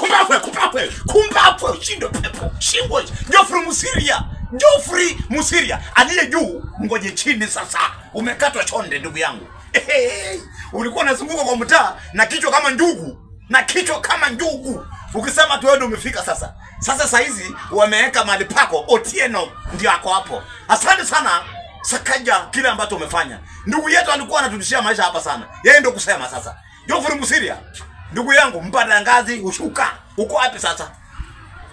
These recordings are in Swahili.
Kumbafu, kumbafu, kumbafu, shindo pepo, shingo. Geoffrey Mosiria, Geoffrey Mosiria, aliye juu ngoje chini sasa. Umekatwa chonde ndugu yangu. Hey, ulikuwa unazunguka kwa mtaa na kichwa kama njugu, na kichwa kama njugu. Ukisema tu wewe ndio umefika sasa. Sasa saa hizi wameweka mahali pako Otieno ndio ako hapo. Asante sana Sakaja kile ambacho umefanya. Ndugu yetu alikuwa anatutishia maisha hapa sana. Yeye ndio kusema sasa. Geoffrey Mosiria, ndugu yangu mpanda ngazi ushuka. Uko wapi sasa?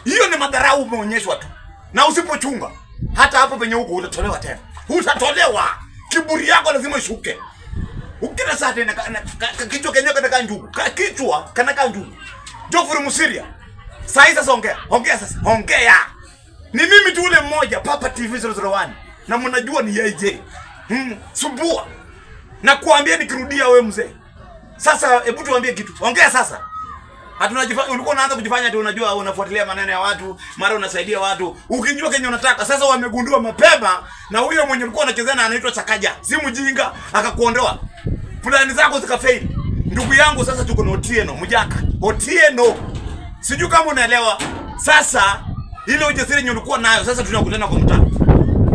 Hiyo ni madharau umeonyeshwa tu. Na usipochunga hata hapo penye huko utatolewa tena. Utatolewa. Kiburi yako lazima ishuke. Ukila saa tena kichwa kenyewe kanakaa njugu. Kichwa kanakaa njugu. Geoffrey Mosiria. Saa hii sasa ongea. Ongea sasa. Ongea. Ni mimi tu ule mmoja Papa TV 001. Na mnajua ni yeye. Sumbua. Na kuambia nikirudia wewe mzee. Sasa hebu tuambie kitu. Ongea sasa. Hatunajifanya ulikuwa unaanza kujifanya tu unajua unafuatilia maneno ya watu, mara unasaidia watu. Ukijua kenye unataka. Sasa wamegundua mapema na huyo mwenye ulikuwa unachezea na anaitwa Sakaja. Si mjinga akakuondoa. Plani zako zikafail. Ndugu yangu sasa tuko na Otieno, Mjaka. Otieno. Sijui kama unaelewa. Sasa ile ujasiri yenye ulikuwa nayo sasa tunakutana kwa mtaa.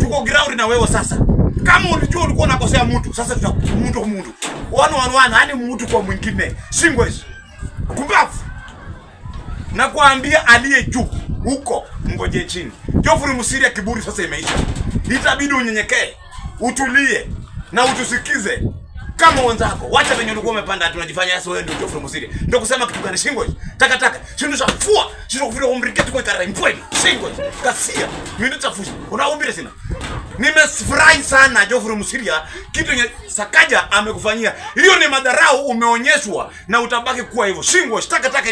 Tuko ground na wewe sasa. Kama ulijua ulikuwa unakosea mtu, sasa mtu kwa mtu. One one one, yani mtu kwa mwingine. Shingo hizo. Kumbafu. Na kuambia aliye juu huko ngoje chini. Geoffrey Mosiria, kiburi sasa imeisha. Itabidi unyenyekee, utulie na utusikize kama wenzako. Wacha venye ulikuwa umepanda tunajifanya sasa wewe ndio Geoffrey Mosiria. Ndio kusema kitu gani shingo hizo? Taka taka. Shingo za fua. Shingo kufika umriketi kwa ikara mpweni. Shingo hizo. Kasia. Mimi nitafusha. Unaumbile sina. Nimefurahi sana Geoffrey Mosiria kitu yenye Sakaja amekufanyia. Hiyo ni madharau umeonyeshwa na utabaki kuwa hivyo. Shingo taka taka.